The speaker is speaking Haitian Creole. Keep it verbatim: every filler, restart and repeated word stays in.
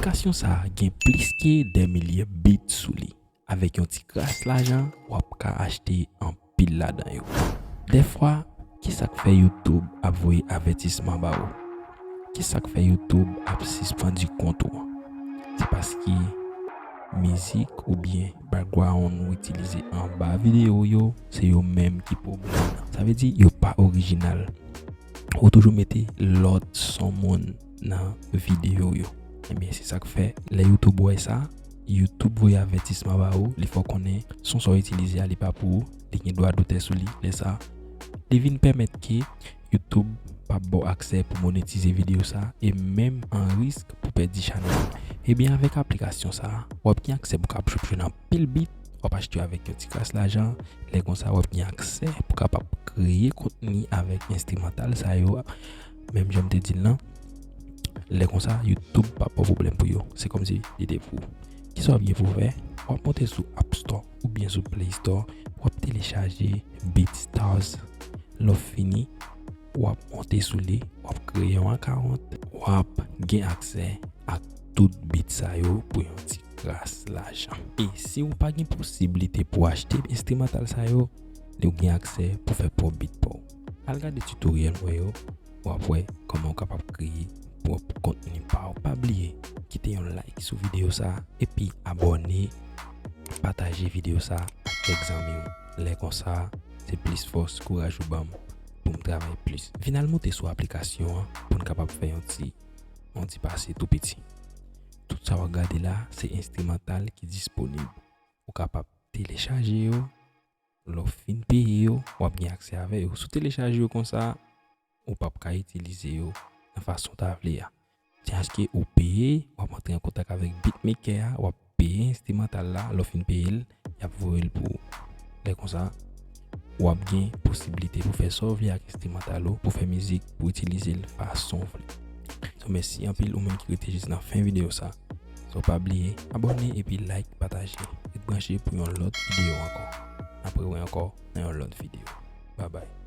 Aplikasyon sa a gen plis ke dè milye beat sou li. Avèk yon ti kras lajan, w ap ka achte anpil ladan yo. Dèfwa, kisa k fè YouTube ap voye avètisman ba ou? Kisa k fè YouTube ap sispann kont ou? Se paske mizik oubyen background ou itilize anba videyo w yo, se yo menm ki pwoblèm nan. Sa vle di, yo pa orijinal. Ou toujou mete lòt son moun nan videyo w yo. Ebyen, se sa k fè, lè YouTube wè sa, YouTube voye avètisman ba ou, li fè w konnen son sa w itilize a, li pa pou ou, li gen dwa dotè sou li. Lè sa, li vin pèmèt ke YouTube p ap ba w aksè pou monetize videyo sa, e menm an risk pou pèdi chanèl ou. Ebyen, avèk aplikasyon sa, w ap gen aksè pou w ka ap jwenn anpil beat, w ap achte yo avèk yon ti kras lajan, lè konsa w ap gen aksè pou w kapab kreye kontni avèk enstrimantal sa yo, menm jan m te di l lan. Lè konsa, YouTube p ap ba w pwoblèm pou yo. Se kòmsi li te pou ou. Kisa w ap gen pou w fè? W ap monte sou App Store oubyen sou Play Store, w ap telechaje BeatStars. Lè w fini, w ap monte sou li, w ap kreye yon account, w ap gen aksè ak tout beat sa yo pou yon ti kras lajan. E si w pa gen posiblite pou w achte enstrimantal sa yo, ou gen aksè pou w fè pwòp beat pa w. Al gade tutoriel mwen yo, w ap wè kòman w kapab kreye pwòp kontni pa w. Pa bliye, kite yon like sou videyo sa, epi abòne, pataje videyo sa ak kèk zanmi w. Lè konsa, se plis fòs, kouraj ou ban m pou m travay plis. Vin al monte sou aplikasyon an pou n kapab fè yon ti, yon ti pase tou piti. Tout sa w ap gade la, se enstrimantal ki disponib. Ou kapab telechaje yo, lè w fin peye yo, w ap gen aksè avè yo. Si w telechaje yo konsa, ou p ap ka itilize yo nan fason w ta vle a. Jiskaske ou peye, w ap antre an kontak avèk beatmaker a, w ap peye enstrimantal la, lè w fin peye l, y ap voye l pou ou. Lè konsa, w ap gen posiblite pou fè sa w vle ak enstrimantal ou, pou fè mizik, pou itilize l fason w vle. So, mèsi anpil ou menm ki rete jis nan fen videyo sa. So, pa bliye, abòne epi like, pataje. Ret branche pou yon lòt videyo ankò. N ap rewè ankò nan yon lòt videyo. Babay.